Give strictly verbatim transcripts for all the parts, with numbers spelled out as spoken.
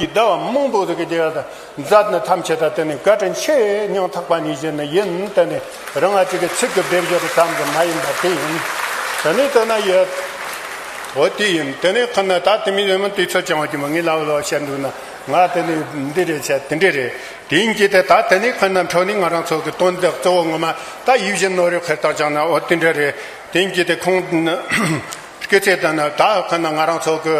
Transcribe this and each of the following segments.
ཟླ་བ་མང་པོ་ཟིག་གི་རྒྱལ་བ་དང་མཛད་ནི་ཐམས་ཅད་ད་དེ་ནི་བཀའ་དྲིན་ཆེ། སྙིང་ཐག་པ་ནས་བཞེས་ནི་ཡིན། དེ་ནི་རང་ང་གཅིག་གི་ཚིག་གི་སྦས་བཞག་གི་ཙམ་གྱི་མ་ཡིན་པ་དེ་ཡིན། དེ་ནས་དེ་ན་ཡོད། འོ་དེ་ཡིན། དེ་ནས་ཁོ་ན་ད་དེ་མི་ཡོད་མིན་དུས་ཚོད་ཅང་བ་གི་མ་ངས་ལབ་ལོ་བཤད་འདུག་ན་ང་དེ་ནས་འདི་རེད་བཤད་དེ་འདྲ་རེད། དེ་ཡིན་གྱི་དེ་ད་དེ་ནས་ཁོ་ན་འཕྲོ་ནས་ང་རང་ཚོ་གི་དོན་དག་གཙོ་བོ་ངོ་མ་ད་ཡིད་བཞིན་ནོར་བུའི་ཁེར་དང་ཅང་ན་འོ་དེ་འདྲ་རེད། དེ་ཡིན་གྱི་དེ་ཁོང་སྐུ་ཚེ་ད་ན་ད་ཁོ་ན་ང་རང་ཚོ་གི་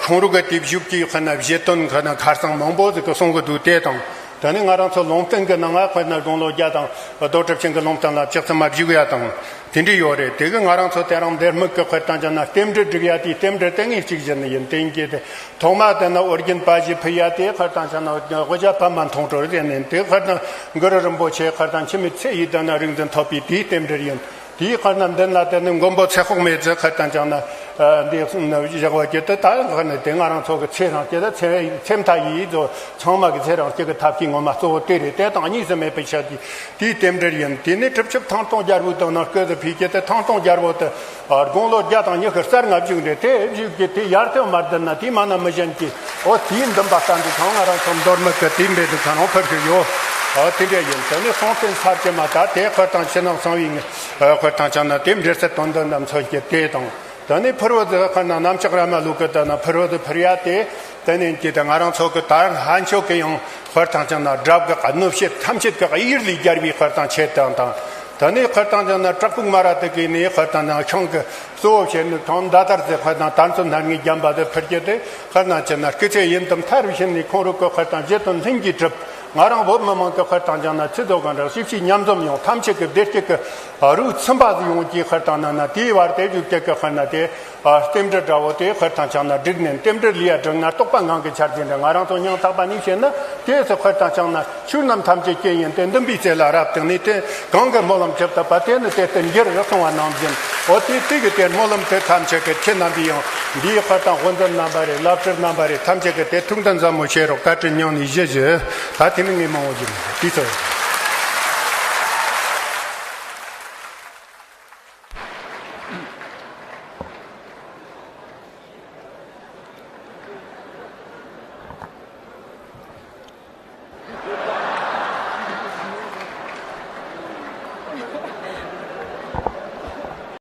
ཁོང་རུ་གི་དེ་བཞུགས་ཀྱི་ཁོ་ན་བཞེད་དོན་ཁོ་ན་ཁར་སང་མང་པོ་ཟིག་གི་གསུང་གི་འདུག་དེ་དང་། ད་ནི་ང་རང་ཚོ་ལུང་བསྟན་གི་ནང་ང་ཁོ་ན་དགུང་ལོ་བརྒྱ་དང་རྡོ་གྲུབ་ཆེན་གི་ལུང་བསྟན་ལ་ལྕགས་ཚང་མ་བཞུགས་ཡ་དང་དེ་འདྲ་ཡོད་རེད། དེ་གི་ང་རང་ཚོ་དེ་རིང་འདེར་དམིགས་གི་ཁོ་དང་ཅང་ན་རྟེན་འབྲེལ་སྒྲིག་ཡ་དེའི་རྟེན་འབྲེལ་དེ་ངས་གཅིག་བཞིན་ནི་ཡིན། དེ་ཡིན་གྱི་དེ་ཐོག་མ་དེ་ན་ཨོ་རྒྱན་པ་ཞིག་ཕུལ་ཡ་དེ་ཁོ་དང་ཅང་ན་དབུ་ཞྭ་པདྨ་མཐོང་གྲོལ་ཟེར་ནས་དེ་ཁོ་དང་གུ་རུ་རིན་པོ་ཆེ་ཁོ་དང་འཆི་མེད་ཚེ་ཡི་དེ་ན་རིག་འཛིན་ཐོབ་པའི་དེའི་རྟེན་འབྲེལ་ཡིན། དེའི་ཁར་ན་མདུན་ལ་དེ་ནི་མགོན་པོ་ཚེ་དཔག་མེད་ཚེ་ཁར་དང་ཅང་ན་འདི་བཞག་པ་ཀྱི་དེ་ད་ཁར་ནི་དེ་ང་རང་ཚོ་གི་ཚེ་རང་སྐྱེ་ད་ཚེ་ཚེ་མཐའ་ཡིས་ཚོ་ཚང་མ་གི་ཚེ་རང་སྐྱེ་གི་ཐབས་ཀྱི་ངོ་མ་གཙོ་བོ་དེ་རེད། དེ་དང་གཉིས་སུ་མེད་པའི་ཆ་དེ་དེའི་རྟེན་འབྲེལ་ཡིན། དེ་ནི་གྲུབ་ཆོབ་ཐང་སྟོང་རྒྱལ་པོའི་དོན་ན་སྐུ་ཚེ་ཕུལ་གྱི་དེ་ཐང་སྟོང་རྒྱལ་པོ་དེ་དགུང་ལོ་བརྒྱ་དང་ཉི་ཤུ་རྩ་ལྔ་བཞུགས་འདྲ་དེ་བཞུགས་ཀྱི་དེ་ཡར་ཐོན་མར་ལྡིར་ན་དེ་མ་ན་མི་གཞན་གྱི་འོ་དེའི་འདུན་པ་ལྟ་འདི་ཚང་ང་རང་ཚོ་མདོར་མི་གི་དེའི་འབྲེལ་དུ་ཁ་རང་ཕུལ་གི་ཡོད། འོ་དེ་འདྲ་ཡིན། དེ་ནི་སྲོང་བཙན་ས་བཅད་མ་ད་དེ་ཁར་དང་ཕྱི་ནང་གསང་བའི་ངེས། ཨ་ཁོ་དང་ཅང་ན་དེ་འབྲེལ་ཚད་དོན་དུ་ནམ་མཚོན་གྱི་དེ་དང་། ད་ནི་ཕུར་བུ་དེ་ཁོ་ན་གནམ་ལྕགས་ར་མ་ལུག་གི་ད་ན་ཕུར་བུ་དེ་ཕུར་ཡ་དེ། དེ་ནི་ཀྱི་ད་ང་རང་ཚོ་གི་ད་ལྷ་མཆོག་གི་ཡང་ཁོ་དང་ཅང་ན་སྒྲུབ་གི་གནོད་བྱེད་ཐམས་ཅད་ཀྱི་གཡེར་ལས་རྒྱལ་བའི་ཁོ་དང་ཆེད་དང་དང་། ད་ནི་ཁོ་དང་ཅང་ན་བྲག་ཕུག་མ་ར་དེ་གི་ནི་ཁོ་དང་ན་ཤང་གི་གཙོ་བོ་བྱས་ནི་ཐང་མདའ་དར་དེ་ཁོ་དང་དར་མཚོན་སྣ་ལྔའི་རྒྱན་པ་དེ་ཕུར་གྱི་དེ་ཁོ་དང་ཅང་ན་སྐུ་ཚེ་ཡུན་དུ་མཐར་ཕྱིན་ནི་ཁོང་རུ་གི་ཁོ་དང་བཞེད་དོན་ལྷུན་གྱིས་གྲུབ། ང་རང་བོད་མི་མང་གི་ཁར་དང་ཅང་ན་ཚེ་རྫོགས་གང་དྲག་ཤིབ་ཤིབ་མཉམ་འཛོམས་ཡོང་ཐམས་ཅད་ཀྱི་བདེ་སྐྱིད་ཀྱི་རུ་ཚིམ་པ་ཟིག་ཡོང་གི་ཁར་དང་ན་ན་དེའི་བར་དེ་བཞུགས་སྐྱེ་གི་ཁར་ན་དེ་རྟེན་འབྲེལ་འདྲ་བོ་དེ་ཁར་དང་ཅང་ན་བསྒྲིགས་ནས་རྟེན་འབྲེལ་ལས་ཡ་བསྒྲིགས་ན་རྟོགས་པ་ངང་གི་ཆ་རྐྱེན་འདྲ་ང་རང་ཚོ་སྙིང་ཐག་པ་ནས་བཤད་ན་དེ་ཚོ་ཁར་དང་ཅང་ན་ཆོས་རྣམས་ཐམས་ཅད་རྐྱེན་ཡིན་ཏེ་འདུན་པའི་རྩེ་ལ་རབ་བཏང་ནས་དེ་གང་གི་སྨོན་ལམ་ཅི་བཏབ་པ་དེ་ནི་དེ་ལྟར་འགྱུར་རོ་གསུངས་པ་ནང་བཞིན། འོ་དེ་དེ་གི་དེར་སྨོན་ལམ་དེ་ཐམས་ཅད་ཀྱི་ཁྱེད་རྣམ་པའི་ཡང་འདིའི་ཁ་དང་དབུ་འཛིན་རྣམ་པ་རེད། བླ་སྤྲུལ་རྣམ་པ་རེད། ཐམས་ཅད་ཀྱི་དེ་ཐུགས་འདུན་ཟབ་མོ་བྱེད་རོགས། བཀའ་དྲིན་སྙིང་ནས་ཞུ་ཞུ། ད་དེ་ནི་ངས་མང་བོ་ཞུ་མི་དུས་ཚོད།